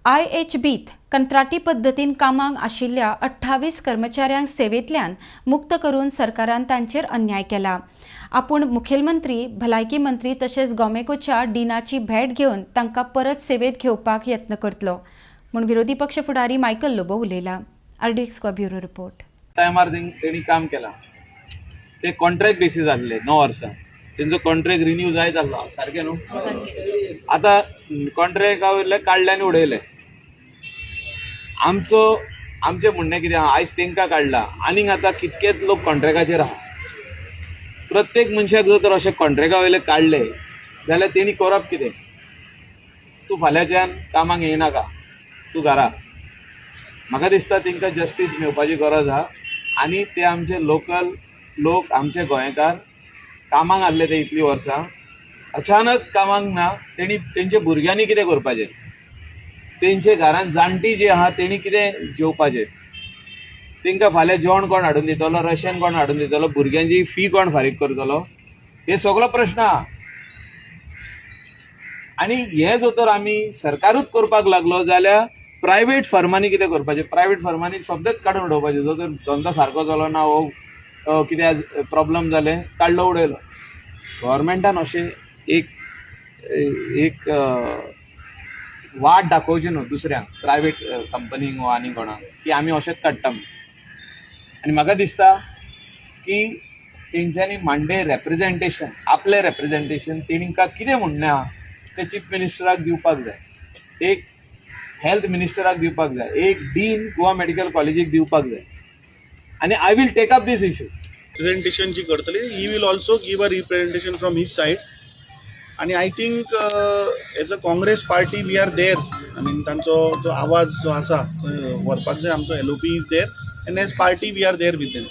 आयएचबीत कंत्राटी पद्दतीन कामाक आशिल्ल्या 28 कर्मचाऱ्यांक सेवेंतल्यान मुक्त करून सरकारान तांचेर अन्याय केला. आपूण मुखेलमंत्री, भलायकी मंत्री तशेंच गोमेकोच्या डिनाची भेट घेवन तांकां परत सेवेंत घेवपाक यत्न करतलो म्हूण विरोधी पक्ष फुडारी मायकल लोबो उलयला. RDX Goa, bureau report. टायमार तेणी काम केलां. ते कॉन्ट्रॅक्ट बेसीस आसले 9 वर्सां. तेंचो कॉन्ट्रॅक्ट रिन्यू जायत आसलो, सारकें न्हू? आतां कॉन्ट्रॅक्टा वयले काडले आनी उडयले. आमचो आमचें म्हणणें कितें आहा, आयज तेंकां काडला, आनीक आतां कितकेच लोक कॉन्ट्रॅक्टाचेर आहा. प्रत्येक मनशाक जर तर अशें कॉन्ट्रॅक्टा वयले काडले जाल्यार तेणी करप कितें? तूं फाल्यांच्यान कामाक येयनाका, तूं घरा. म्हाका दिसता तेंकां जस्टीस मेळपाची गरज आहा आनी ते आमचे लोकल लोक, आमचे गोंयकार कामाक आसले ते इतलीं वर्सां, अचानक कामाक ना. तेणी तेंच्या भुरग्यांनी कितें करपाचें? तेंचे घरान जाणटी जी आहा तेणी कितें जेवपाचें? तेंकां फाल्यां जेवण कोण हाडून दितलो? राशन कोण हाडून दितलो? भुरग्यांची फी कोण फारीक करतलो? हे सगळो प्रश्न आहा. आनी हे जर तर आमी सरकारूच करपाक लागलो जाल्यार प्रायवेट फर्मांनी कितें करपाचें? प्रायवेट फर्मांनी सगळेच काडून उडोवपाचें. जो तर धंदो सारको चलना हो कितें प्रॉब्लम जालें, काडलो उडयलो. गव्हर्मेंटान अशें एक एक वाट दाखोवची न्हू दुसऱ्यांक, प्रायवेट कंपनींक वो आनी कोणाक, की आमी अशेंच काडटा म्हूण. आनी म्हाका दिसता की तेंच्यांनी मांडे रेप्रेजेंटेशन, आपलें रेप्रेजेंटेशन, तेंकां कितें म्हणणें आहा तें चीफ मिनिस्टराक दिवपाक जाय, एक हेल्थ मिनिस्टराक दिवपाक जाय, एक डीन गोवा मेडिकल कॉलेजीक दिवपाक जाय आनी I will take up this issue. Presentation जी करतली, he will also give a representation from his side. आणि I think as a Congress party we are there. I mean, तांचो जो आवाज जो आसा तो व्हरपाक जाय. आमचो LOP is there and as party we are there with them.